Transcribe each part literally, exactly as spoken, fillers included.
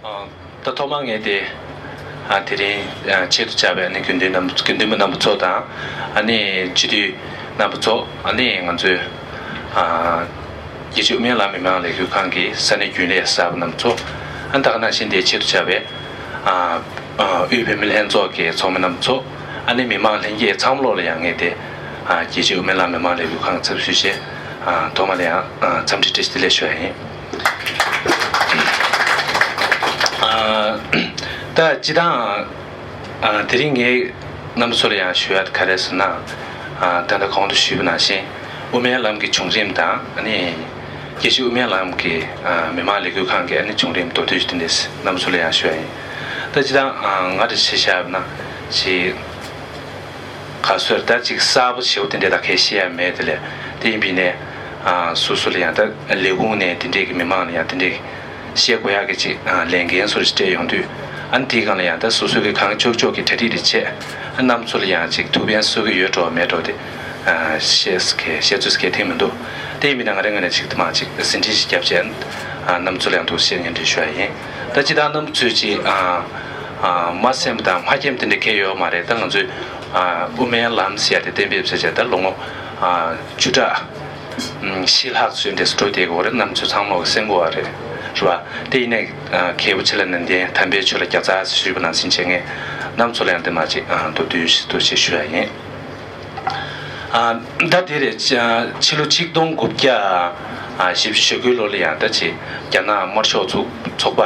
ཨ། ད་ཐོག་མར་ངས་དེ། ཨ། དེ་རིང་ཆེད་དུ་བཅར་བའི་ཨ་ནི་དགེ་འདུན་རྣམ་དགེ་འདུན་པ་རྣམ་པ་ཚོ་དང་། ཨ་ནི་སྤྱི་འཐུས་རྣམ་པ་ཚོ། ཨ་ནི་ང་ཚོའི་ཨ་རྒྱལ་སྤྱི་དབུ་མའི་ལམ་མི་མང་ལས་འགུལ་ཁང་གི་ས་གནས་རྒྱུན་ལས་གསར་པ་རྣམ་པ་ཚོ། ཨ་ནི་ད་ག་ནང་བཞིན་དེ་ཆེད་དུ་བཅར་བའི་ཨ་ཨ་དབུས་བོད་མི་ལྷན་ཚོགས་ཀྱི་ཚོགས་མི་རྣམ་པ་ཚོ། ཨ་ནི་མི་མང་ལྷན་རྒྱས་ཚང་མ་ལོག་ལ་ཡང་ངས་དེ་ཨ་རྒྱལ་སྤྱི་དབུ་མའི་ལམ་མི་མང་ལས་འགུལ་ཁང་གི་ཚབ་ཞུས་བྱས། ཨ་ཐོག་མ་ལ་ཡང་ཨ་འཚམས་འདྲི་བཀྲ་ཤིས་བདེ་ལེགས་ཞུ་ཡ་ཡིན། ཨ་ད་སྤྱི་བཏང་ཨ་དེ་རིང་ངས་རྣམ་པ་ཚོ་ལ་ཡང་ཞུ་ཡ་དེ་ག་རེ་ཟེར་ན། ཨ་ད་ལྟ་གོང་དུ་ཞུས་པ་ནང་བཞིན་དབུ་མའི་ལམ་གྱི་བྱུང་རིམ་དང་། ཨ་ནི་རྒྱལ་སྤྱི་དབུ་མའི་ལམ་གྱི་ཨ་མི་མང་ལས་འགུལ་ཁང་གི་ཨ་ནི་བྱུང་རིམ་མདོར་བསྡུས་ཤིག་དེ་འདྲས་རྣམ་པ་ཚོ་ལ་ཡང་ཞུ་ཡ་ཡིན། ད་སྤྱི་བཏང་ཨ་ང་འདྲ་ཞིག་བཤད་ན་ཞིག་ག་སོར་ད་ཅིག་གསར་པ་ཞེ་པོ་དེ་འདྲས་ད་གས་བཤད་ཡ་མེད་དེ་ལས། དེ་ཡིན་པས་ནས་ཨ་སོ་སོ་ལ་ཡང་ད་ལས་ཁུངས་ནས་དེ་འདྲས་ཀྱི་མི་མང་ལ་ཡང་དེ་འདྲས་བཤད་དགོས་ཡག་གི་ཅིག་ཨ་ལས་འགན་སོར་ཞིག་སྤྲད་ཡོང་དུས། ཨ་ནི་དེའི་སྒང་ལ་ཡང་ད་སོ་སོ་གི་གང་ལྕོགས་ལྕོགས་ཀྱི་གྲ་སྒྲིག་རེ་བྱས། ཨ་རྣམ་ཚོ་ལ་ཡང་ཅིག་ཐུགས་ཕན་གསོས་ཀྱི་ཡོད་འགྲོ་མེད་འགྲོ་དེ་ཨ་བཤད་ས་གས་བཤད་ཚོད་ས་གས་ཐིག་མི་འདུག་དེ་ཡིན་པས་ན་ང་རའི་ངོས་ནས་ཅིག་ཐ་མ་ཅིག་ཟིན་བྲིས་ཤིག་བརྒྱབ་བྱས། ཨ་རྣམ་ཚོ་ལ་ཡང་འདུག་བཤད་སྙན་སྒྲོན་ཞུ་ཡ་ཡིན། ད་ཅི་ད་རྣམ་ཚོས་ཅིག་ཨ་ཨ་མ་སེམས་དང་མ་སྐྱེམས་དེ་འདྲ་གས་ཡོད་མ་རེད། ད་ང་ཚོས་ཨ་དབུ་མའི་ལམ་ཟེར་ཡ་དེ་གཏན་འབེབས་བྱས་བྱས་ད་ལོ་ངོ་ཨ་བཅུ་ཕྲག་ཨ་བཞི་ལྷག་ཙམ་འདྲས་སུ་འགྲོ་བསྡད་ཀྱི་ཡོད་རེད། རྣམ་ཚོ་ཚང་མ་གི་གསན་གོ་བ་རེད། རེད་བ། དེ་ཡིན་ནའི་ཨ་མཁས་པ་ཆེ་ལ་ནན་ཏན་དམ་པའི་ཆོས་ལ་བརྒྱ་རྩ་ཞུས་པ་ནང་བཞིན་བྱས། ངས་རྣམ་ཚོ་ལ་ཡང་དེ་མ་ཅིག་ཨ་མདོར་བསྡུས་ཤིག་ཏུ་ཞིག་ཞུ་ཡ་ཡིན། ཨ་ད་དེ་རེད། ཕྱི་ཕྱི་ལོ་ཆིག་སྟོང་དགུ་བརྒྱ་ཨ་བཞི་བཅུ་ཞེ་དགུའི་ལོ་ལ་ཡང་ད་ཅིག་རྒྱ་ནག་དམར་ཤོག་ཚོགས་ཚོགས་པ་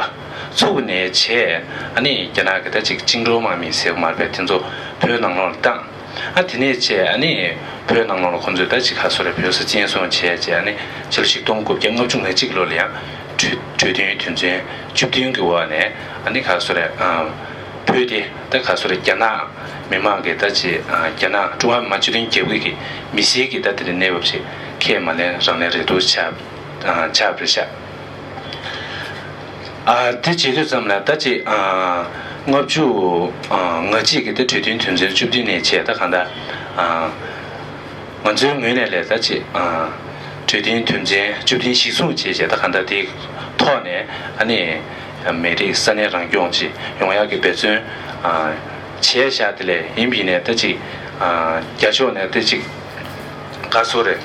ཚུགས་ནས་བྱས། ཨ་ནི་རྒྱ་ནག་གི་ད་ཅིག་བཅིངས་འགྲོལ་དམག་མི་ཟེར་བ་མ་རེད་པས། དེ་ཚོ་བོད་ནང་ལོགས་ལ་བཏང་། ཨ་དེ་ནས་བྱས་ཨ་ནི་བོད་ནང་ལོགས་ལ་ཁོང་ཚོས་ད་ཅིག་ག་སོ་རེད། བོད་ས་བཙན་བཟུང་བྱས་བྱས། ཨ་ནི་ཕྱི་ལོ་ཆིག་སྟོང་དགུ་བརྒྱ་ལྔ་བཅུ་ང་གཅིག་ལོ་ལ་ཡང་གྲོས་གྲོས་མཐུན་དོན་ཚན་བཅུ་བདུན་གྱི་འོག་ནས་ཨ་ནི་ག་སོ་རེད། ཨ་བོད་དེ་ད་ག་སོ་རེད། རྒྱ་ནག་མི་དམངས་ཀྱི་ད་ཅིག་ཨ་རྒྱ་ནག་ཀྲུང་ཧྭ་མི་དམངས་སྤྱི་མཐུན་རྒྱལ་ཁབ་ཀྱི་མི་སེར་གྱི་ད་དེ་འདྲའི་གནས་བབ་ཅིག་ཁས་མ་ལེན་རང་ལེན་རེད་འདུག་ཆགས་ཨ་ཆགས་པ་རེད་ཤག་ཨ་དེ་བྱེད་དུས་ཙམ་ལ་ད་ཅིག་ཨ་ལྔ་བཅུ་ཨ་ང་གཅིག་གི་དེ་གྲོས་མཐུན་དོན་ཚན་བཅུ་བདུན་ནས་བྱས། ད་གང་ལྟར་ཨ་ང་ཚོའི་ངོས་ནས་ལས་ད་ཅིག་ཨ་གྲོས་མཐུན་དོན་ཚན་བཅུ་བདུན་གཞིར་བཟུང་བྱས་བྱས། ད་གང་ལྟར་དེའི་ཐོག་ནས་ཨ་ནི་མི་རིགས་ས་གནས་རང་སྐྱོང་ཅིག་ཡོང་ཡག་གི་འབད་བརྩོན་ཨ་བྱས་བཞག་དེ་ལས་ཡིན་པས་ནས་ད་ཅིག་ཨ་རྒྱ་ཕྱོགས་ནས་ད་ཅིག་ག་སོ་རེད།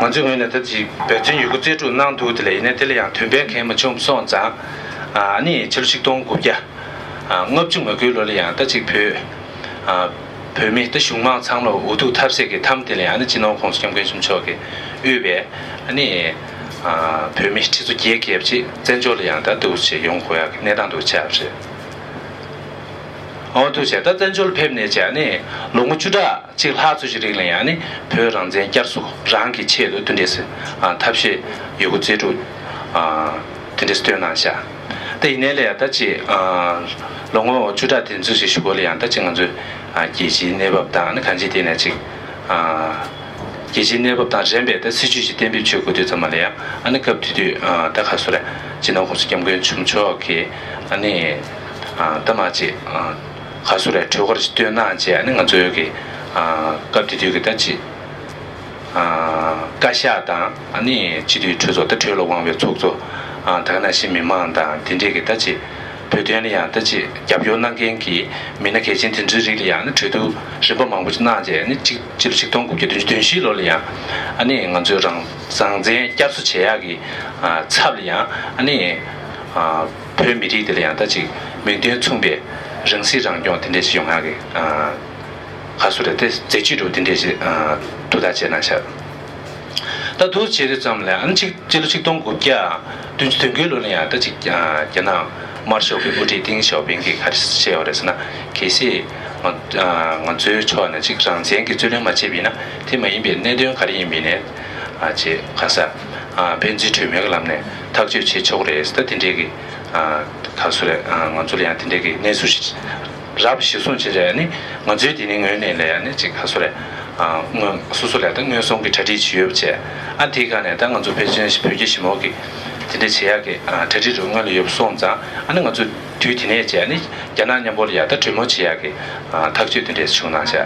ང་ཚོའི་ངོས་ནས་ད་ཅིག་འབད་བརྩོན་ཡོད་རྒུ་རྩལ་སྤྲུགས་གནང་འདུག་དེ་ལས་ཡིན་ནའི་དེ་ལ་ཡང་དོན་ཕན་གང་ཡང་མ་བྱུང་སོང་ཙང་། ཨ་ནི་ཕྱི་ལོ་ཆིག་སྟོང་དགུ་བརྒྱ་ཨ་ལྔ་བཅུ་ང་དགུའི་ལོ་ལ་ཡང་ད་ཅིག་བོད་ཨ་བོད་མི་ད་གཞུང་མང་ཚང་མ་འུ་ཐུག་ཐབས་ཟད་ཀྱི་མཐའ་མ་དེ་ལ་ཡང་ཨ་ནི་སྤྱི་ནོར་༸གོང་ས་༸སྐྱབས་མགོན་ཆེན་པོ་མཆོག་གིས་དབུས་པའི་ཨ་ནི་ཨ་བོད་མི་ཁྲི་ཚོ་བརྒྱད་བརྒལ་ཅིག་བཙན་བྱོལ་ལ་ཡང་ད་འདུག་ཅིག་ཡོང་དགོས་ཡག་གི་གནས་སྟངས་འདུག་ཆགས་པ་རེད། འོ་འདུག་བྱས། ད་བཙན་བྱོལ་ཕེབས་ནས་བྱས་ཨ་ནི་ལོ་ངོ་བཅུ་ཕྲག་གཅིག་ལྷག་ཙམ་ཞིག་རིང་ལ་ཡང་ནི་བོད་རང་བཙན་བསྐྱར་གསོ་རང་གི་ཆེད་དུ་དེ་འདྲས་སེ་ཨ་ཐབས་ཤེས་ཡོད་རྒུ་རྩལ་སྤྲུགས་ཨ་དེ་འདྲས་སེ་བཏོན་གནང་བཞག་ད་ཡིན་ནའི་ལས་ད་ཅིག་ཨ་ལོ་ངོ་བཅུ་ཕྲག་དེ་ཚོ་ཞིག་གཞུག་གུ་ལ་ཡང་ད་ཅིག་ང་ཚོའི་ཨ་རྒྱལ་སྤྱིའི་གནས་བབ་དང་ནི་གང་ཅི་དེ་ནས་ཅིག་ཨ་རྒྱལ་སྤྱིའི་གནས་བབ་དང་རན་པའི་ད་སྲིད་ཇུས་ཤིག་གཏན་འབེབས་བྱེད་དགོས་དུས་ཙམ་པ་ལ་ཡང་ཨ་ནི་སྐབས་དེ་དུས་ཨ་ད་ག་སོ་རེད། སྤྱི་ནོར་༸གོང་ས་༸སྐྱབས་མགོན་ཆེན་པོ་མཆོག་གིས་ཨ་ནི་ཨ་ད་མ་ཅིག་ཨ། ག་སོ་རེད། གྲོས་འགོ་ཞིག་བཏོན་གནང་བྱས། ཨ་ནི་ང་ཚོའི་གི་ཨ་སྐབས་དེ་དུས་ཀྱི་ད་ཅིག་ཨ་བཀའ་ཤག་དང་ཨ་ནི་སྤྱི་འཐུས་གྲོས་ཚོགས་ད་གྲོས་ལ་དབང་བའི་ཚོགས་གཙོ་ཨ་ད་ག་ནང་བཞིན་མི་མང་དང་དེ་འདྲས་ཀྱི་ད་ཅིག་བོད་དོན་ལ་ཡང་ད་ཅིག་རྒྱབ་སྐྱོར་གནང་མཁན་གྱི་མི་སྣ་གལ་ཆེན་དེ་ཚོའི་རིགས་ལ་ཡང་ཨ་ནི་གྲོས་བསྡུར་རིམ་པ་མང་པོ་ཞིག་གནང་བྱས། ཨ་ནི་གཅིག་སྤྱི་ལོ་ཆིག་སྟོང་དགུ་བརྒྱ་བདུན་ཅུ་དོན་བཞི་ལོ་ལ་ཡང་ཨ་ནི་ང་ཚོའི་རང་རང་བཙན་བསྐྱར་གསོ་བྱེད་ཡག་གི་ཨ་ཚབ་ལ་ཡང་ཨ་ནི་ཨ་བོད་མི་རིགས་དེ་ལ་ཡང་ད་ཅིག་མིང་དོན་མཚུངས་པའི་རང་སྲིད་རང་སྐྱོང་དེ་འདྲས་ཞིག་ཡོང་ཡག་གི་ཨ་ག་སོ་རེད། དེ་མཛད་ཇུས་འདྲ་བོ་དེ་འདྲས་ཞིག་ཨ་དུ་ད་བྱས་གནང་ཤག་ད་དུ་བྱེད་དུས་ཙམ་ལ་ཨ་ནི་ཅིག་སྤྱི་ལོ་ཆིག་སྟོང་དགུ་བརྒྱ་བདུན་ཅུ་དོན་དགུའི་ལོ་ལ་ཡང་ད་ཅིག་ཨ་རྒྱ་ནག་དམར་ཤོག་གི་དབུ་ཁྲིད་ཏེང་ཞའོ་ཕིང་གིས་ག་རེ་བཤད་ཡོད་རེད་ཟེར་ན། གལ་སྲིད་ང་ཨ་ང་ཚོའི་ཕྱོགས་ནས་ཅིག་རང་བཙན་གྱི་རྩོད་ལེན་མ་བྱས་པ་ཡིན་ན། དེ་མ་ཡིན་པའི་གནད་དོན་ག་རེ་ཡིན་པ་ཡིན་ནའི་ཨ་ཅིག་ག་ས་ཨ་ཕན་ཚུན་གྲོས་མོལ་གྱི་ལམ་ནས་ཐག་གཅོད་བྱེད་ཆོག་གི་རེད་ཟེར། ད་དེ་འདྲའི་གི་ཨ་ག་སོ་རེད། ཨ་ང་ཚོ་ལ་ཡང་དེ་འདྲའི་གི་གནས་ཚུལ་ཞིག་རབ་གཞིར་བཟུང་བྱས་རྗེས་ནི་ང་ཚོའི་དེ་ནི་ངོས་ནས་ལ་ཡང་ནི་ཅིག་ག་སོ་རེད། ཨ་སྔོན་སོ་སོ་ལ་ད་སྔོན་སོང་གི་གྲ་སྒྲིག་ཅིག་ཡོད་པ་བྱས། ཨ་དེའི་སྒང་ནས་ད་ང་ཚོ་བོད་ཆེན་བོད་རྒྱ་ཞི་མོལ་གི་དེ་འདྲ་བྱེད་ཡག་གི་ཨ་གྲ་སྒྲིག་རུ་སྔོན་ལ་ཡོད་པ་སོང་ཙང་། ཨ་ནི་ང་ཚོ་དུས་དེ་ནས་བྱས་ནི་རྒྱ་ནག་མཉམ་པོ་ལ་ཡང་ད་གྲོས་མོལ་བྱེད་ཡག་གི་ཨ་ཐག་གཅོད་དེ་འདྲས་བྱུང་གནང་བཞག་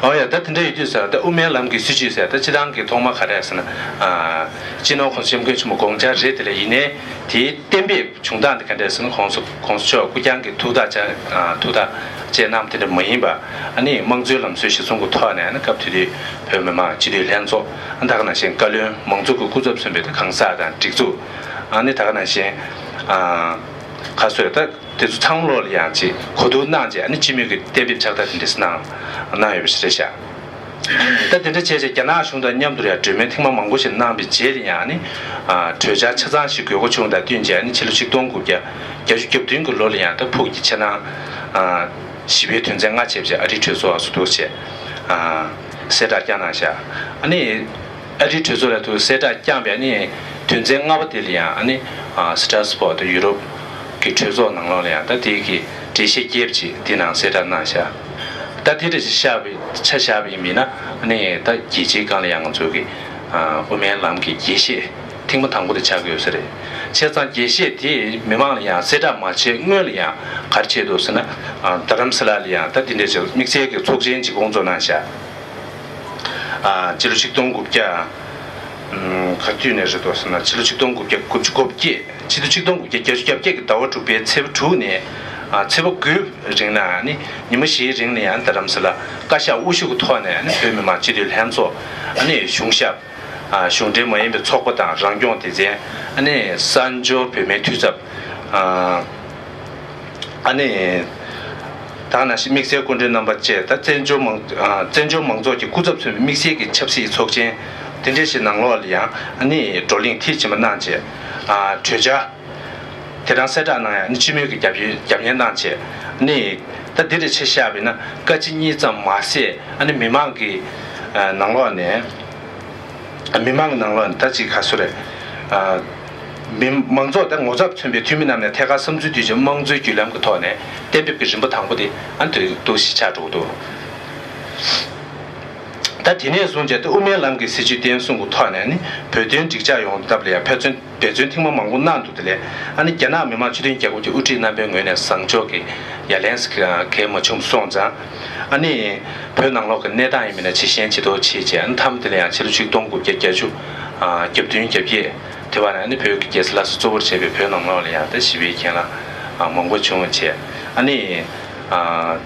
ཨོ་ཡ། ད་དེ་འདྲ་ཡོད་དུས་ས་ད་དབུ་མའི་ལམ་གྱི་སྲིད་བྱུས་ཟེར་ད་སྤྱི་བཏང་གི་ཐོག་མ་ག་རེ་ཟེར་ན། ཨ། སྤྱི་ནོར་༸གོང་ས་༸སྐྱབས་མགོན་ཆེན་པོ་དགོངས་འཆར་རེད། དེ་ལས་ཡིན་ནའི་དེའི་གཏན་འབེབས་བྱུང་སྟངས་དེ་ག་འདྲ་ཟེར་ན། གོང་ས་གོང་ས་མཆོག་སྐུ་རྐྱང་གི་ཐུགས་ཐག་བཅད། ཨ། ཐུགས་ཐག་བཅད་གནང་བ་དེ་འདྲ་མ་ཡིན་པ། ཨ་ནི་དམངས་གཙོའི་ལམ་སྲོལ་གཞིར་བཟུང་གི་ཐོག་ནས་ཨ་ནི་སྐབས་དེ་དུས་བོད་མི་མང་སྤྱི་འཐུས་ལྷན་ཚོགས། ཨ། ད་ག་ནང་བཞིན་བཀའ་བློན་མང་གཙོ་གི་སྐུ་ཚབ་མཚོན་པའི་ད་གང་ཟག་དང་སྒྲིག་འཛུགས། ཨ་ནི་ད་ག་ནང་བཞིན། ཨ། ག་ཚོད་ད། དེ་ཚོ་ཚང་མ་ལོག་ལ་ཡང་ཅིག་གོ་བསྡུར་གནང་རྗེས། ཨ་ནི་སྤྱི་མོས་ཀྱི་གཏན་འབེབས་ཕྱག་རྟགས་དེ་འདྲས་གནང་གནང་ཡོད་པ་ཞིག་རེད་ཤག་ད་དེ་འདྲ་བྱས་རྗེས་རྒྱ་ནག་གཞུང་དང་མཉམ་དུ་ཡང་གྲོས་མོལ་ཐེངས་མ་མང་པོ་ཞིག་གནང་བའི་རྗེས་ལ་ཡང་ནི། ཨ། གྲོས་འཆར་ཆ་ཚང་ཞིག་དགོས་མཁོ་བྱུང་དང་བསྟུན་རྗེས། ཨ་ནི་ཕྱི་ལོ་ཆིག་སྟོང་དགུ་བརྒྱ་བརྒྱད་ཅུ་གྱ་བདུན་གྱི་ལོ་ལ་ཡང་ད་ཕུགས་ཀྱི་ཆེ་ནང་། ཨ། བཞི་པའི་དོན་ཚན་ལྔ་བྱས་པ་བྱས། ཨ་རིའི་གྲོས་ཚོགས་སུ་འདུག་བྱས། ཨ། གསལ་བསྒྲགས་བསྐྱངས་གནང་ཤག་ཨ་ནི། ཨ་རིའི་གྲོས་ཚོགས་ལ་དུ་གསལ་བསྒྲགས་བསྐྱངས་པའི་ཨ་ནི་དོན་ཚན་ལྔ་པ་དེ་ལ་ཡང་ཨ་ནི། ཨ། སི་ཊ་ར་སི་བྷོག་དང་ཡུ་རོབ་ཀྱི་གྲོས་ཚོགས་ནང་ལོགས་ལ་ཡང་ད་དེ་གི་འགྲེལ་བཤད་རྒྱས་པ་ཅིག་དེ་ནང་གསལ་བསྒྲགས་གནང་ཤག་ད་དེ་འདྲ་ཞིག་བཞག་པའི་ཆ་བཞག་པ་ཡིན་མིན་ན། ཨ་ནི་ད་རྒྱལ་སྤྱིའི་སྒང་ལ་ཡང་ང་ཚོ་གི། ཨ། དབུ་མའི་ལམ་གྱི་རྒྱས་བཤད་ཐེངས་མ་དང་པོ་དེ་ཆགས་ཀྱི་ཡོད་ས་རེད། བྱས་ཙང་རྒྱས་བཤད་དེ་མི་མང་ལ་ཡང་གསལ་བསྒྲགས་མ་བྱས་སྔོན་ལ་ཡང་ག་རེ་བྱས་འདུག་ཟེར་ན། ཨ། རྡ་རམ་ས་ལ་ལ་ཡང་ད་དེ་འདྲ་ཞིག་དམིགས་བསལ་གྱི་ཚོགས་ཆེན་ཅིག་སྐོང་ཚོགས་གནང་ཤག་ཨ། ཕྱི་ལོ་ཆིག་སྟོང་དགུ་བརྒྱ། ཨམ། ག་དུས་ནས་རེད་འདུག་ཟེར་ན། ཕྱི་ལོ་ཆིག་སྟོང་དགུ་བརྒྱ་དགུ་བཅུ་གོ་བརྒྱད། ཕྱི་ལོ་ཆིག་སྟོང་དགུ་བརྒྱ་བརྒྱད་ཅུ་གྱ་བརྒྱད་ཀྱི་ཟླ་བ་དྲུག་པའི་ཚེས་པ་དྲུག་ནས། ཨ། ཚེས་པ་དགུའི་རིང་ལ། ཨ་ནི་ཉི་མ་བཞིའི་རིང་ལ་ཡང་རྡ་རམ་ས་ལ་བཀའ་ཤག་དབུ་བཞུགས་ཀྱི་ཐོག་ནས། ཨ་ནི་བོད་མི་མང་སྤྱི་འཐུས་ལྷན་ཚོགས། ཨ་ནི་གཞུང་ཞབས། ཨ། གཞུང་འབྲེལ་མ་ཡིན་པའི་ཚོགས་པ་དང་རང་སྐྱོང་སྡེ་ཚན། ཨ་ནི་གསར་འབྱོར་བོད་མིའི་འཐུས་ཚབ། ཨ། ཨ་ནི་ད་ག་ནང་བཞིན་དམིགས་བསལ་སྐུ་མགྲོན་རྣམ་པ་བཅས། ད་བཙན་བྱོལ་མང་། ཨ། བཙན་བྱོལ་མང་ཚོགས་ཀྱི་སྐུ་ཚབ་མཚོན་པའི་དམིགས་བསལ་གྱི་ཆབ་སྲིད་ཚོགས་ཆེན་དེ་འདྲ་ཞིག་ནང་ལོགས་ལ་ཡང་ཨ་ནི་བགྲོ་གླེང་མཐིལ་ཕྱིན་པ་གནང་རྗེས། ཨ། གྲོས་འཆར་དེ་རང་གསལ་བསྒྲགས་གནང་ཡ། ཨ་ནི་སྤྱི་མོས་ཀྱི་རྒྱབ་ཡོལ་རྒྱབ་གཉེར་གནང་རྗེས། ཨ་ནི་ད་འདི་རེ་ཆ་བཞག་པ་ཡིན་ན། བཀའ་སྤྱི་གཉིས་ཙམ་མ་ཟད། ཨ་ནི་མི་མང་གི། ཨ། ནང་ལོགས་ནས། མི་མང་གི་ནང་ལོགས་ནས་ད་ཅིག་ག་ཚོད་རེད། ཨ། མི་མང་ཚོགས་དང་ངོ་ཚབ་མཚོན་པའི་འཐུས་མི་རྣམས་ནས་ཐད་ཀར་བསམ་ཚུལ་བསྡུས་རྗེས་དམངས་གཙོའི་བརྒྱུད་ལམ་གྱི་ཐོག་ནས་གཏན་འབེབས་ཀྱི་རིམ་པ་དང་པོ་དེ། ཨ། འདུག་འདུག་ཞིག་ཆགས་འགྲོ་གི་འདུག་ད་དེ་ནས་བཟུང་བྱས་ཏེ་དབུ་མའི་ལམ་གྱི་སྲིད་བྱུས་བརྟན་སྲུང་གི་ཐོག་ནས་ནི་བོད་དོན་འགྲིག་འཇགས་ཡོང་ཐབས་ལ་ཡང་འབད་བརྩོན། འབད་བརྩོན་ཐེངས་མ་མང་པོ་གནང་འདུག་དེ་ལས་ཨ་ནི་རྒྱ་ནག་མི་དམངས་སྤྱི་མཐུན་རྒྱལ་ཁབ་ཀྱི་དབུ་ཁྲིད་རྣམ་པའི་ངོས་ནས་བཟང་ཕྱོགས་ཀྱི་ཡ་ལན་ཞིག་གང་མ་བྱུང་སོང་ཙང་། ཨ་ནི་བོད་ནང་ལོགས་ཀྱི་གནས་སྟངས་ཡིན་མིན་ལ་ཇི་ཞན་ཇི་ལྟར་བྱས་རྗེས། ཨ་ནི་མཐའ་མ་དེ་ལ་ཡང་ཕྱི་ལོ་ཆིག་སྟོང་དགུ་བརྒྱ་བརྒྱད་ཅུ་གྱ་བདུན་གྱ་བརྒྱད་དེ་བར་ནས། ཨ་ནི་བོད་ཀྱི་རྒྱལ་ས་ལྷ་ས་གཙོ་བོར་བྱས་པའི་བོད་ནང་ལོགས་ལ་ཡང་ད་ཞི་བའི་གྱེན་ལངས་མང་པོ་བྱུང་བ་བྱས། ཨ་ནི། ཨ།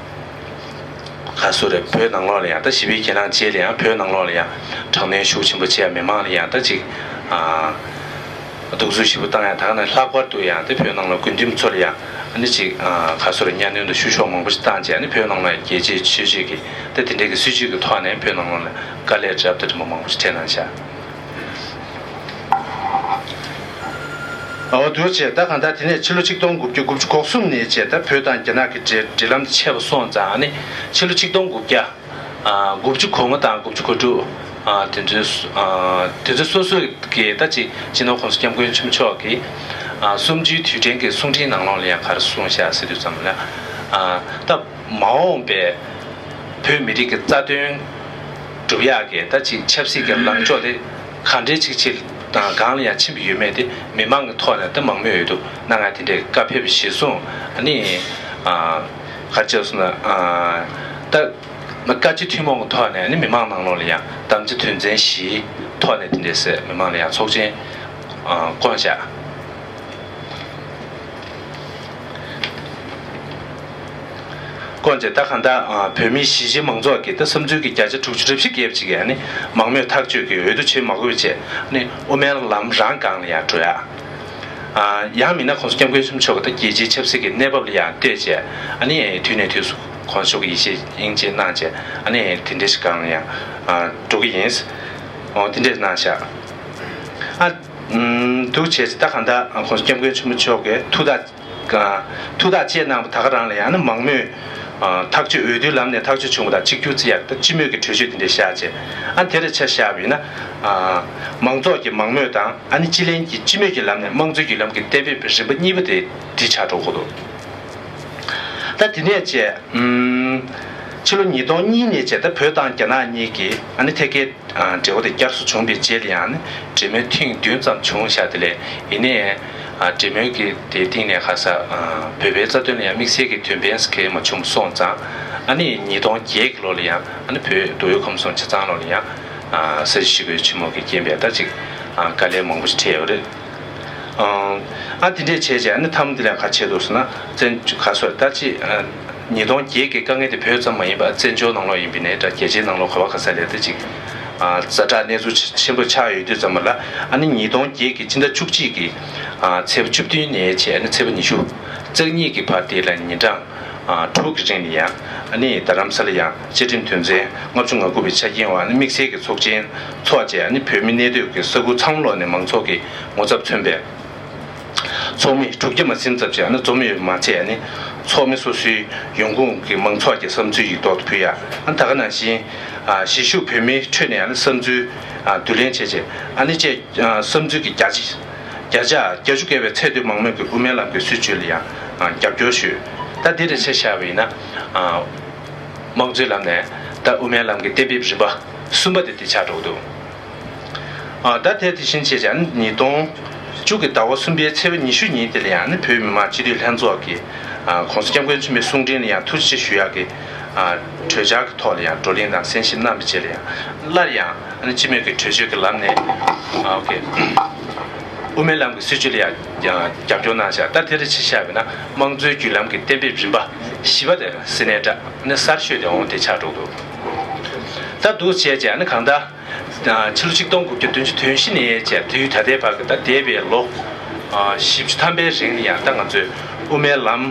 ག་ཚོད་རེད། བོད་ནང་ལོགས་ལ་ཡང་ད་ཞི་བའི་གྱེན་ལངས་རྗེས་ལ་ཡང་བོད་ནང་ལོགས་ལ་ཡང་དྲག་གནོན་ཤུགས་ཆེན་པོ་བྱས། མི་མང་ལ་ཡང་ད་ཅིག་ཨ། གདུག་རྩུབ་ཞེ་པོ་བཏང་ཡང་། ད་ག་ནང་ལྷག་པར་དུ་ཡང་ད་བོད་ནང་ལ་དགོན་འདུས་ཚོ་ལ་ཡང་ཨ་ནི་ཅིག་ཨ། ག་ཚོད་རེད། གཉའ་གནོན་དང་བཤུ་གཞོག་མང་པོ་ཞིག་བཏང་རྗེས། ཨ་ནི་བོད་ནང་ལ་ཡང་རྒྱལ་གཅེས་ཆོས་གཅེས་ཀྱི་ད་དེ་འདྲའི་གི་སྲིད་བྱུས་ཀྱི་ཐོག་ནས་བོད་ནང་ལོགས་ལ་དཀའ་ལས་རབ་དང་རིམ་པ་མང་པོ་ཞིག་འཕྲད་གནང་ཤག་ཨོ། འདུག་བྱས། ད་གང་ལྟར་དེ་ནས་ཕྱི་ལོ་ཆིག་སྟོང་དགུ་བརྒྱ་དགུ་བཅུ་གོ་གསུམ་ནས་བྱས་ད་བོད་དང་རྒྱ་ནག་གི་འབྲེལ་འབྲེལ་ལམ་དེ་ཆད་པ་སོང་ཙང་། ཨ་ནི་ཕྱི་ལོ་ཆིག་སྟོང་དགུ་བརྒྱ། ཨ། དགུ་བཅུ་གོ་ལྔ་དང་དགུ་བཅུ་གོ་དྲུག་ཨ། དེ་ཚོའི་སོ། ཨ། དེ་ཚོ་སོ་སོ་གི་ད་ཅིག་སྤྱི་ནོར་༸གོང་ས་༸སྐྱབས་མགོན་ཆེན་པོ་མཆོག་གིས། ཨ། གསུམ་བཅུའི་དུས་དྲན་གྱི་གསུང་འཕྲིན་ནང་ལོགས་ལ་ཡང་ག་རེ་གསུངས་བཞག་ཟེར་དུས་ཙམ་ལ། ཨ། ད་མ་འོངས་པའི་བོད་མི་རིགས་ཀྱི་རྩ་དོན་སྒྲུབ་ཡག་གི་ད་ཅིག་ཆབ་སྲིད་ཀྱི་ལངས་ཕྱོགས་དེ་གང་འདྲའི་ཅིག་ཅིག་དང་སྒང་ལ་ཡང་ཕྱིན་པ་ཡོད་མེད་དེ་མི་མང་གི་ཐོག་ནས་ད་མང་མོས་འོས་བསྡུ་གནང་ཡ་དེ་འདྲའི་བཀའ་ཕེབས་པ་གཞིར་བཟུང་། ཨ་ནི། ཨ། ག་རེ་བྱས་སོང་ན། ཨ། ད་བཀའ་སྤྱི་ཐུན་མོང་གི་ཐོག་ནས་ནི་མི་མང་ནང་ལོགས་ལ་ཡང་དམ་བཅའ་དོན་ཚན་བཞིའི་ཐོག་ནས་དེ་འདྲའི་སེ་མི་མང་ལ་ཡང་ཚོགས་ཆེན། ཨ། བསྐོངས་བཞག་བསྐོངས་རྗེས་ད་གང་ལྟར། ཨ། བོད་མིའི་གཞིས་བྱེས་མང་ཚོགས་ཀྱི་ད་བསམ་ཚུལ་གྱི་བརྒྱ་ཆ་དྲུག་ཅུ་རེ་བཞི་བརྒལ་བ་ཅིག་གིས་ནི་མང་མོས་ཐག་གཅོད་ཀྱིས་འོས་བསྡུ་བྱེད་མ་དགོས་པ་བྱས་ནི་དབུ་མའི་ལམ་རང་སྒང་ལ་ཡང་འགྲོ་ཡ། ཨ། ཡང་མིན་ན་༸གོང་ས་༸སྐྱབས་མགོན་ཆེན་པོ་མཆོག་གི་ད་རྒྱལ་སྤྱིའི་ཆབ་སྲིད་ཀྱི་གནས་བབ་ལ་ཡང་ལྟོས་བྱས། ཨ་ནི་དུས་ནས་དུས་སུ་༸གོང་ས་མཆོག་གིས་ཡིད་ཆེས་དབྱིངས་ཆེས་གནང་བྱས། ཨ་ནི་དེ་འདྲའི་ཞིག་སྒང་ལ་ཡང་། ཨ། འགྲོ་གི་ཡིན། འོ། དེ་འདྲས་གནང་བཞག་ཨ། ཨུམ། འདུག་བྱས་ཙང་ད་གང་ལྟར་༸གོང་ས་༸སྐྱབས་མགོན་ཆེན་པོ་མཆོག་གིས་ཐུགས་ཐག་ཨ། ཐུགས་ཐག་བཅད་གནང་བ་ད་ག་རང་ལ་ཡང་ན་མང་མོས། ཨ། ཐག་གཅོད་འོས་བསྡུའི་ལམ་ནས་ཐག་གཅོད་བྱུང་བ་དང་གཅིག་གྱུར་བརྩི་ཡག་ད་སྤྱི་མོས་ཀྱི་གྲོས་ཆོད་དེ་འདྲ་བཞག་བྱས། ཨ། དེ་རེ་ཆ་བཞག་པ་ཡིན་ན། ཨ། མང་ཚོགས་ཀྱི་མང་མོས་དང་། ཨ་ནི་སྤྱི་ལྷན་གྱི་སྤྱི་མོས་ཀྱི་ལམ་ནས་དམངས་གཙོའི་བརྒྱུད་ལམ་གྱི་གཏན་འབེབས་རིམ་པ་གཉིས་པ་དེ་འདི་ཆགས་འགྲོ་གི་འདུག་ད་དེ་ནས་བྱས། ཨུམ། ཕྱི་ལོ་ཉིས་སྟོང་གཉིས་ནས་བྱས་ད་བོད་དང་རྒྱ་ནག་གཉིས་ཀྱི་ཨ་ནི་ཐད་ཀའི། ཨ། འབྲེལ་བ་དེ་བསྐྱར་གསོ་བྱུང་བའི་རྗེས་ལ་ཡང་ནི་གྲོས་མོལ་ཐེངས་བདུན་ཙམ་བྱུང་བཞག་དེ་ལས་ཡིན་ནའི། ཨ། གྲོས་མོལ་གྱི་དེའི་སྟེང་ནས་ག་ས། ཨ། བོད་པའི་རྩ་དོན་ལ་ཡང་དམིགས་བསལ་གྱི་དོན་ཕན་གང་མ་བྱུང་སོང་ཙང་ ཨ་ནི་ཉིས་སྟོང་བརྒྱད་ཀྱི་ལོ་ལ་ཡང་ཨ་ནི་བོད་མདོ་དབུས་ཁམས་གསུམ་ཆ་ཚང་ལོ་ལ་ཡང་ཨ་ས་གཞི་ཞི་རྒོལ་ཆེན་མོ་གི་རྐྱེན་པས་ད་ཅིག་ཨ་དཀའ་ལས་མང་པོ་ཞིག་འཕྲད་ཡོད་རེད། ཨ་དེ་འདྲས་བྱས་རྗེས་ཨ་ནི་མཐའ་མ་དེ་ལ་ག་བྱས་འདུག་ཟེར་ན། བཙན་ག་སོ་ད་ཅི་ཉིས་སྟོང་བརྒྱད་ཀྱི་དཀའ་ངལ་དེ་བོད་ཙམ་མ་ཡིན་པར་བཙན་བྱོལ་ནང་ལོགས་ཡིན་པ་ནས་ད་རྒྱལ་སྤྱིའི་ནང་ལོགས་ག་བ་ག་ས་ལ་ད་ཅིག་ཨ་ཛ་དྲག་གནས་ཚུལ་ཆེན་པོ་ཆགས་ཡོད་དུས་ཙམ་པ་ལ། ཨ་ནི་ཉིས་སྟོང་བརྒྱད་ཀྱི་སྤྱི་ཟླ་བཅུ་གཅིག་གི་ཨ་ཚེས་པ་བཅུ་བདུན་ནས་བྱས་ཨ་ནི་ཚེས་པ་ཉི་ཤུ་རྩ་གཉིས་ཀྱི་བར་དེ་ལ་ཉིན་གྲངས་ཨ་དྲུག་གི་རིང་ལ་ཡང་ཨ་ནི་རྡ་རམ་ས་ལ་ཡང་བཅའ་ཁྲིམས་དོན་ཚན་ལྔ་བཅུ་ང་དགུ་པའི་ཆ་རྐྱེན་འོག་ཨ་ནི་དམིགས་བསལ་གྱི་ཚོགས་ཆེན་འཚོགས་བྱས། ཨ་ནི་བོད་མི་གནས་སྡོད་ཀྱི་ས་ཁུལ་ཚང་མ་ལོག་ནས་མང་ཚོགས་ཀྱི་ངོ་ཚབ་མཚོན་པའི་ཚོགས་མི་དྲུག་བརྒྱ་མ་ཟིན་ཙམ་ཞིག་ཨ་ནི་འཛོམས་ཡོད་པ་མ་ཚད། ཨ་ནི་ཚོགས་མི་སོ་སོའི་ཡོང་ཁུངས་ཀྱི་མང་ཚོགས་ཀྱི་བསམ་ཚུལ་ཡིག་ཐོག་ཏུ་ཕུལ་ཡ། ཨ་ནི་ད་ག་ནང་བཞིན་ཨ་གཞིས་བཞུགས་བོད་མིའི་ཁྲོད་ནས་ཨ་ནི་བསམ་ཚུལ་ཨ་བསྡུ་ལེན་བྱས་རྗེས་ཨ་ནི་བཅས་ཨ་བསམ་ཚུལ་གྱི་བརྒྱ་ཆ་བརྒྱ་ཆ་བརྒྱད་ཅུ་བརྒལ་བའི་ཚད་མཐོའི་མང་མོས་ཀྱིས་དབུ་མའི་ལམ་གྱི་སྲིད་བྱུས་ལ་ཡང་ཨ་རྒྱབ་སྐྱོར་ཞུས། ད་འདི་རེ་ཆ་བཞག་པ་ཡིན་ན་ཨ་དམངས་གཙོའི་ལམ་ནས་ད་དབུ་མའི་ལམ་གྱི་གཏན་འབེབས་རིམ་པ་གསུམ་པ་དེ་དེ་ཆགས་འགྲོ་གི་འདུག་ཨ་ད་དེ་དེ་བཞིན་བྱས་ཀྱང་ཉིས་སྟོང་བཅུ་གི་ཟླ་བ་གསུམ་པའི་ཚེས་པ་ཉི་ཤུ་ཉིན་དེ་ལ་ཡང་ནི་བོད་མི་མང་སྤྱི་འཐུས་ལྷན་ཚོགས་ཀྱིས་ཨ་གོང་ས་སྐྱབས་མགོན་ཆེན་པོའི་གསུང་འཕྲིན་ལ་ཡང་ཐུགས་རྗེ་ཆེ་ཞུ་ཡག་གི་ཨ་གྲོས་འཆར་གྱི་ཐོག་ལ་ཡང་བགྲོ་གླེང་དང་གསན་ཞིབ་གནང་བའི་རྗེས་ལ་ཡང་སླར་ཡང་ཨ་ནི་སྤྱི་མོས་ཀྱི་གྲོས་ཆོད་ཀྱི་ལམ་ནས་ཨ་ཨོ་ཁེ་དབུ་མའི་ལམ་གྱི་སྲིད་བྱུས་ལ་ཡང་ཡང་རྒྱབ་སྐྱོར་གནང་བཞག་ད་དེ་རེ་ཆ་བཞག་པ་ན་དམངས་གཙོའི་བརྒྱུད་ལམ་གྱི་གཏན་འབེབས་རིམ་པ་བཞི་པ་དེ་སེ་ནེ་ཊ་ནི་གསར་ཤོས་དེ་འོང་དེ་ཆགས་འགྲོ་འདུག་ད་འདུག་བྱས་རྗེས་ནི་གང་ལྟར། ཕྱི་ལོ་ཆིག་སྟོང་དགུ་བརྒྱ་བདུན་ཅུ་དོན་བཞི་ནས་བྱས་དུས་ད་ལྟའི་བར་གྱི་ད་འདས་པའི་ལོ་བཞི་བཅུ་ཐམ་པའི་རིང་ལ་ཡང་ད་ང་ཚོས་དབུ་མའི་ལམ་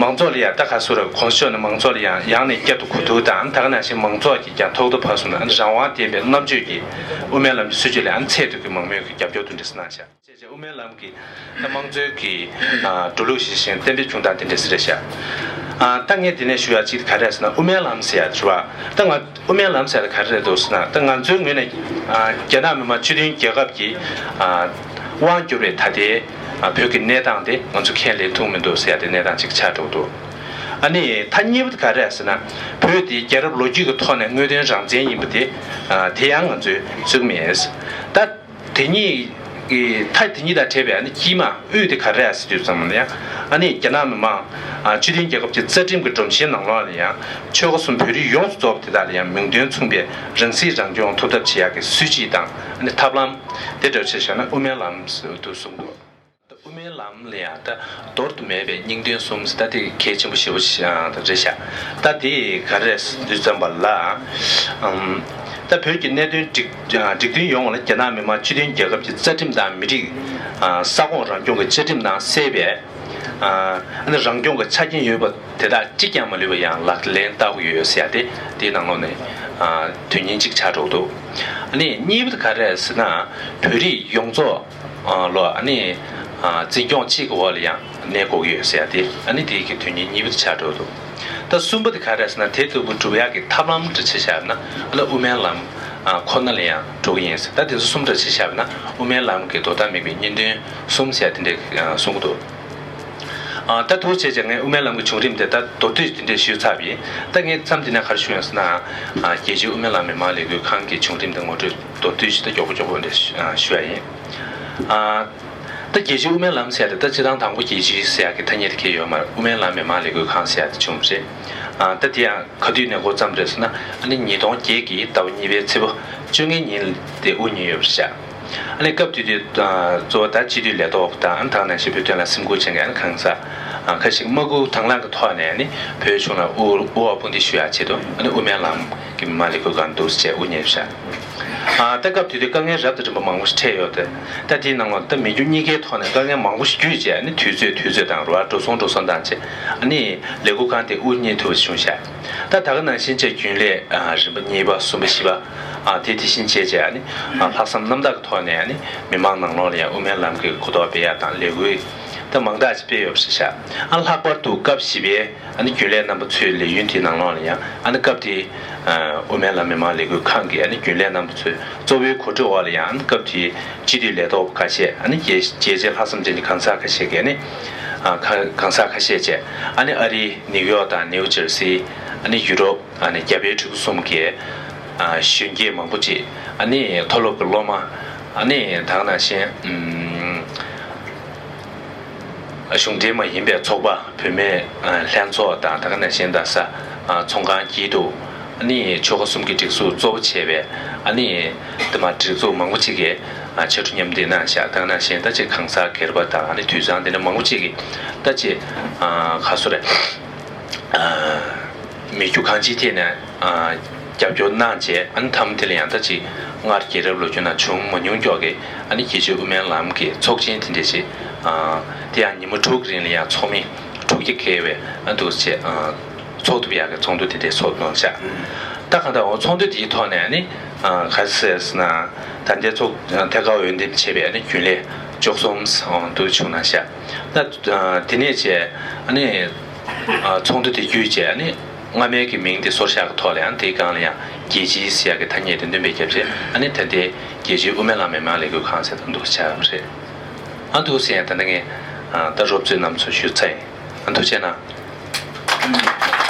མང་ཚོགས་ལ་ཡང་ད་ག་ཟེར་རེད། གོང་ས་མཆོག་ནས་མང་ཚོགས་ལ་ཡང་ཡང་ནས་བསྐྱར་དུ་གོ་བསྡུར་དང་ད་ག་ནང་བཞིན་མང་ཚོགས་ཀྱིས་ཀྱང་ཐོག་ཐོག་ཕར་སོང་ནས་རང་དབང་ལྡན་པའི་རྣམ་དཔྱོད་ཀྱིས་དབུ་མའི་ལམ་གྱི་སྲིད་བྱུས་ལ་ཡང་ཚད་མཐོའི་མང་མོས་ཀྱི་རྒྱབ་སྐྱོར་དེ་འདྲ་གནང་བཞག་བྱས་རྗེས་དབུ་མའི་ལམ་གྱི་ད་དམངས་གཙོའི་གི་ཨ་འགྲོ་ལུགས་ཤིག་བཞིན་གཏན་འབེབས་བྱུང་སྟངས་དེ་འདྲ་ཟེར་རེད་ཤག་ཨ་ད་ངས་དེ་ནས་ཞུ་ཡག་ཅིག་ག་རེ་རེད་ཟེར་ན་དབུ་མའི་ལམ་ཟེར་ཡག་དེ་རེད་བ། ད་ང་དབུ་མའི་ལམ་ཟེར་ཡག་དེ་ག་རེ་རེད་འདུག་ཟེར་ན་ད་ང་ཚོའི་ངོས་ནས་ཨ་རྒྱ་ནག་མི་དམངས་སྤྱི་མཐུན་རྒྱལ་ཁབ་ཀྱི་ཨ་དབང་བསྒྱུར་བའི་ད་ལྟའི་ཨ་བོད་ཀྱི་གནས་སྟངས་དེ་ང་ཚོ་ཁས་ལེན་ཐུབ་མི་འདུག་ཟེར་ཡག་དེ་གནས་སྟངས་ཅིག་ཆགས་འགྲོ་གི་འདུག་ཨ་ནི་ད་གཉིས་པ་དེ་ག་རེ་རེད་ཟེར་ན་བོད་དེ་རྒྱལ་རབས་ལོ་རྒྱུས་ཀྱི་ཐོག་ནས་དངོས་དོན་རང་བཙན་ཡིན་པ་དེ་ཨ་དེ་ཡང་ང་ཚོས་བརྩི་གི་མེད། ད། དེ་གཉིས་ཀྱི་མཐའ་དེ་གཉིས་དང་བྲལ་བའི་ཨ་ནི་དཀྱིལ་མ་དབུས་དེ་ག་རེ་རེད་ཟེར་དུས་ཙམ་ལ་ཡང་ཨ་ནི་རྒྱ་ནག་མི་དམངས་ཨ་སྤྱི་མཐུན་རྒྱལ་ཁབ་ཀྱི་རྩ་ཁྲིམས་ཀྱི་སྒྲོམ་གཞིའི་ནང་ལོགས་ལ་ཡང་ཆོལ་ཁ་གསུམ་བོད་རིགས་ཡོངས་སུ་རྫོགས་པ་དེ་དག་ལ་ཡང་མིང་དོན་མཚུངས་པའི་རང་སྲིད་རང་སྐྱོང་ཐོབ་ཐབས་བྱེད་ཡག་གི་སྲིད་བྱུས་དང་ཨ་ནི་ཐབས་ལམ་དེ་འདྲ་བྱས་བཞག་ན་དབུ་མའི་ལམ་དུ་གསུངས་འདུག་དབུ་མའི་ལམ་ལ་ཡང་ད་མདོར་དུ་མེད་པའི་སྙིང་དོན་གསུམ་ཟེར་ད་དེ་གལ་ཆེན་པོ་ཞེ་པོ་ཞིག་རེད་ཤག་ད་དེ་ག་རེ་རེད་ཟེར་དུས་ཙམ་པ་ལ། ཨམ། ད་བོད་ཀྱི་གནད་དོན་སྒྲིག་སྒྲིག་མཐུན་ཡོང་བ་ལ་རྒྱ་ནག་མི་དམངས་སྤྱི་མཐུན་རྒྱལ་ཁབ་ཀྱི་རྩ་ཁྲིམས་དང་མི་རིགས་ས་ཁོངས་རང་སྐྱོང་གི་བཅའ་ཁྲིམས་ནང་གསལ་བའི་ཨ་ནི་རང་སྐྱོང་གི་ཆ་རྐྱེན་ཡོད་པ་དེ་དག་གཅིག་ཀྱང་མ་ལུས་པ་ཡང་ལག་ལེན་བསྟར་དགོས་ཡོད་ཟེར་ཡ་དེ་དེའི་ནང་ལོགས་ནས་དོན་སྙིང་གཅིག་ཆགས་འགྲོ་གི་འདུག་ཨ་ནི་གཉིས་པ་དེ་ག་རེ་རེད་ཟེར་ན་བོད་རིགས་ཡོངས་རྫོགས་ལོ་ཨ་ནི་འཛིན་སྐྱོང་གཅིག་གི་འོག་ལ་ཡང་གནས་དགོས་ཀྱི་ཡོད་ཟེར་ཡ་དེ་ཨ་ནི་དེའི་གི་དོན་སྙིང་གཉིས་པ་དེ་ཆགས་འགྲོ་འདུག་ད་གསུམ་པ་དེ་ག་རེ་ཟེར་ན་དེ་ལྟ་བུ་སྒྲུབ་ཡག་གི་ཐབས་ལམ་འདྲ་ཆ་བཞག་ན་ཨ་ནི་དབུ་མའི་ལམ་ཁོ་ན་ལ་ཡང་འགྲོ་གི་ཡིན་ཟེར། ད་དེ་ཚོ་གསུམ་འདྲ་ཆ་བཞག་ན་དབུ་མའི་ལམ་གྱི་དོ་ཟླ་དམིགས་པའི་གཉིས་དོན་གསུམ་ཟེར་ཡ་དེ་འདྲ་གསུང་གི་འདུག་ཨ་ད་དུ་བྱས་ཙང་ངས་དབུ་མའི་ལམ་གྱི་བྱུང་རིམ་དེ་ད་མདོར་བསྡུས་དེ་འདྲས་ཞུས་ཚར་བ་ཡིན། ད་ངས་མཚམས་འདི་ནས་ག་རེ་ཞུ་ཡོང་ཟེར་ན། ཨ་རྒྱལ་སྤྱིའི་དབུ་མའི་ལམ་མི་མང་ལས་འགུལ་ཁང་གི་བྱུང་རིམ་དེ་ངོ་སྤྲོད་མདོར་བསྡུས་ཤིག་ད་མགྱོགས་པོ་མགྱོགས་པོ་འདྲ་ཞུ་ཡ་ཡིན། ཨ་ད་རྒྱལ་སྤྱིའི་དབུ་མའི་ལམ་ཟེར་ཡ་དེ་ད་སྤྱིར་བཏང་དང་པོ་རྒྱལ་སྤྱི་ཟེར་ཡ་གི་ཐ་སྙད་དེ་གང་ཡང་ཡོད་མ་རེད། དབུ་མའི་ལམ་མི་མང་ལས་འགུལ་ཁང་ཟེར་ཡ་དེ་བྱུང་བ་རེད། ཨ་ད་དེ་ཡང་ག་དུས་ནས་འགོ་བརྩམས་རེད་ཟེར་ན་ཨ་ནི་ཉིས་སྟོང་བརྒྱད་ཀྱི་ཟླ་བ་གཉིས་པའི་ཚེས་པ་བཅོ་ལྔའི་ཉིན་དེ་དབུ་བརྙེས་ཡོད་པ་རེད་ཤག་ཨ་ནི་སྐབས་དེ་དུས་གཙོ་བོ་ད་སྤྱི་འཐུས་ལས་ཐོག་དང་ད་ག་ནང་བཞིན་བོད་དོན་ལ་སེམས་ཁུར་བྱེད་མཁན་གང་ཟག་ཁ་ཤས་དམག་འཁུར་དང་བླངས་ཀྱི་ཐོག་ནས་ནི་བོད་གཞུང་ལ་དབུ་དབུ་བ་དཔུང་འདེགས་ཞུ་ཡག་ཆེད་དུ་ཨ་ནི་དབུ་མའི་ལམ་གྱི་མི་མང་ལས་འགུལ་ཁང་འདུག་ཅེས་དབུ་བརྙེས་ཤག་ད་སྐབས་དེ་དུས་དཀའ་ངལ་རབ་དང་རིམ་པ་མང་པོ་ཞིག་འཕྲད་ཡོད་དེ། ད་དེའི་ནང་ལ་ད་མི་རྒྱུ་གཉིས་ཀའི་ཐོག་ནས་དཀའ་ངལ་མང་པོ་ཞིག་བརྒྱུད་རྗེས་ནི་དུས་ཚོད་དུས་ཚོད་དང་རུ་བ་འགྲོ་སོང་འགྲོ་སོང་བཏང་རྗེས་ཨ་ནི་ལས་འགུལ་ཁང་དེ་དབུ་བརྙེས་ཐུབ་པ་བྱུང་ཤག་ད་ད་ག་ནང་བཞིན་བྱས་རྒྱུན་ལས་རིམ་པ་གཉིས་པ་གསུམ་པ་བཞི་པ་དེ་དེ་བཞིན་བྱས་རྗེས་ཨ་ནི་ལྷག་བསམ་རྣམ་དག་གི་ཐོག་ནས་ཨ་ནི་མི་མང་ནང་ལོགས་ལ་ཡང་དབུ་མའི་ལམ་གྱི་གོ་རྟོགས་སྤེལ་ཡག་དང་ལས་འགུལ་ད་མང་དག་ཅིག་སྤེལ་ཡོད་པ་ཞིག་ཤག་ཨ་ལྷག་པར་དུ་སྐབས་བཞི་པའི་ཨ་ནི་རྒྱུན་ལས་རྣམ་པ་ཚོའི་ལས་ཡུན་དེའི་ནང་ལོགས་ལ་ཡང་ཨ་ནི་སྐབས་དེའི་དབུ་མའི་ལམ་མི་མང་ལས་འགུལ་ཁང་གི་ཨ་ནི་རྒྱུན་ལས་རྣམ་པ་ཚོའི་གཙོ་བོའི་གོ་སྒྲིག་འོག་ལ་ཡང་ཨ་ནི་སྐབས་དེའི་སྤྱི་འཐུས་ལས་ཐོག་ཁ་ཤས་ཨ་ནི་རྒྱལ་རྒྱལ་གཅེས་ལྷག་བསམ་ཅན་གྱི་གང་ཟག་ཁ་ཤས་ཀྱིས་ཨ་ནི་གང་ཟག་ཁ་ཤས་བཅས་ཨ་ནི་ཨ་རི་ནིའུ་ཡོག་དང་ནིའུ་ཇར་སི་ཨ་ནི་ཡུ་རོབ་ཨ་ནི་རྒྱ་བལ་འབྲུག་གསུམ་གྱི་གཞོན་སྐྱེས་མང་པོ་ཅིག་ཨ་ནི་མཐོ་སློབ་ཀྱི་སློབ་མ་ཨ་ནི་ད་ག་ནང་བཞིན། གཞུང་འབྲེལ་མ་ཡིན་པའི་ཚོགས་པ། བུད་མེད་ཨ་ལྷན་ཚོགས་དང་། ད་ག་ནང་བཞིན་ད་ས་ཨ་ཚོང་ཁང་། སྐྱིད་སྡུག་ཨ་ནི་ཆོལ་ཁ་གསུམ་གྱི་སྒྲིག་འཛུགས་གཙོ་བོ་བྱས་པའི་ཨ་ནི་དེ་མ་སྒྲིག་འཛུགས་མང་པོ་ཅིག་གིས་ཨ་ཕྱར་གྲུ་མཉམ་འདེགས་གནང་བཞག་ད་ག་ནང་བཞིན་ད་ཅིག་གང་ཟག་སྒེར་པ་དང་། ཨ་ནི་དུད་ཚང་དེ་འདྲ་མང་པོ་ཅིག་གིས་ད་ཅིག་ཨ་ག་སོ་རེད། ཨ་མི་རྒྱུ་གང་ཅིའི་ཐད་ནས་ཨ་རྒྱབ་སྐྱོར་གནང་བྱས། ཨ་ནི་མཐའ་མ་དེ་ལ་ཡང་ད་ཅིག་སྔར་རྒྱལ་རབས་ལོ་རྒྱུས་ནང་བྱུང་མ་མྱོང་ཀྱོག་གི་ཨ་ནི་རྒྱལ་གཅེས་དབུ་མའི་ལམ་གྱི་ཚོགས་ཆེན་དེ་འདྲ་ཞིག་ཨ་དེ་ཡང་ཉིན་མོ་དྲུག་རིང་ལ་ཡང་ཚོགས་མི་དྲུག་བརྒྱ་བརྒལ་བའི་ཨ་འདུག་བྱས་ཨ་ཚོགས་ཐུབ་ཡག་གི་ཚོགས་འདུ་དེ་འདྲ་ཚོགས་གནང་བཞག་ད་གང་ལྟར་འོ་ཚོགས་འདུ་དེའི་ཐོག་ནས་ཨ་ནི་ཨ་ག་རེ་ཟེར་ཟེར་ན། ད་ལྟའི་ཚོགས་ཐད་ཀར་འོས་འདེམས་བྱས་པའི་ཨ་ནི་རྒྱུན་ལས་བཅུ་གསུམ་འདུ་བྱུང་གནང་བཞག་ད་དེ་ནས་བྱས་ཨ་ནི་ཨ་ཚོགས་འདུ་དེ་བརྒྱུད་བྱས་ཨ་ནི་སྔ་མའི་གི་མིང་དེ་སོར་བཞག་གི་ཐོག་ལ་ཡང་དེའི་སྒང་ལ་ཡང་རྒྱལ་སྤྱིའི་ཟེར་ཡག་གི་ཐ་སྙད་དེ་འདོན་སྤེལ་བརྒྱབ་བྱས། ཨ་ནི་ད་ལྟའི་རྒྱལ་སྤྱིའི་དབུ་མའི་ལམ་མི་མང་ལས་འགུལ་ཁང་ཟེར་ད་འདུག་ཆགས་པ་རེད། ཨ་འདུག་ཟེར་ཡང་ད་ལྟ་ངས་ཨ་ད་རོབ་ཙམ་རྣམ་ཚོ་ཞུ་ཚར་ཡིན། ཨ་འདུག་བྱས་ན།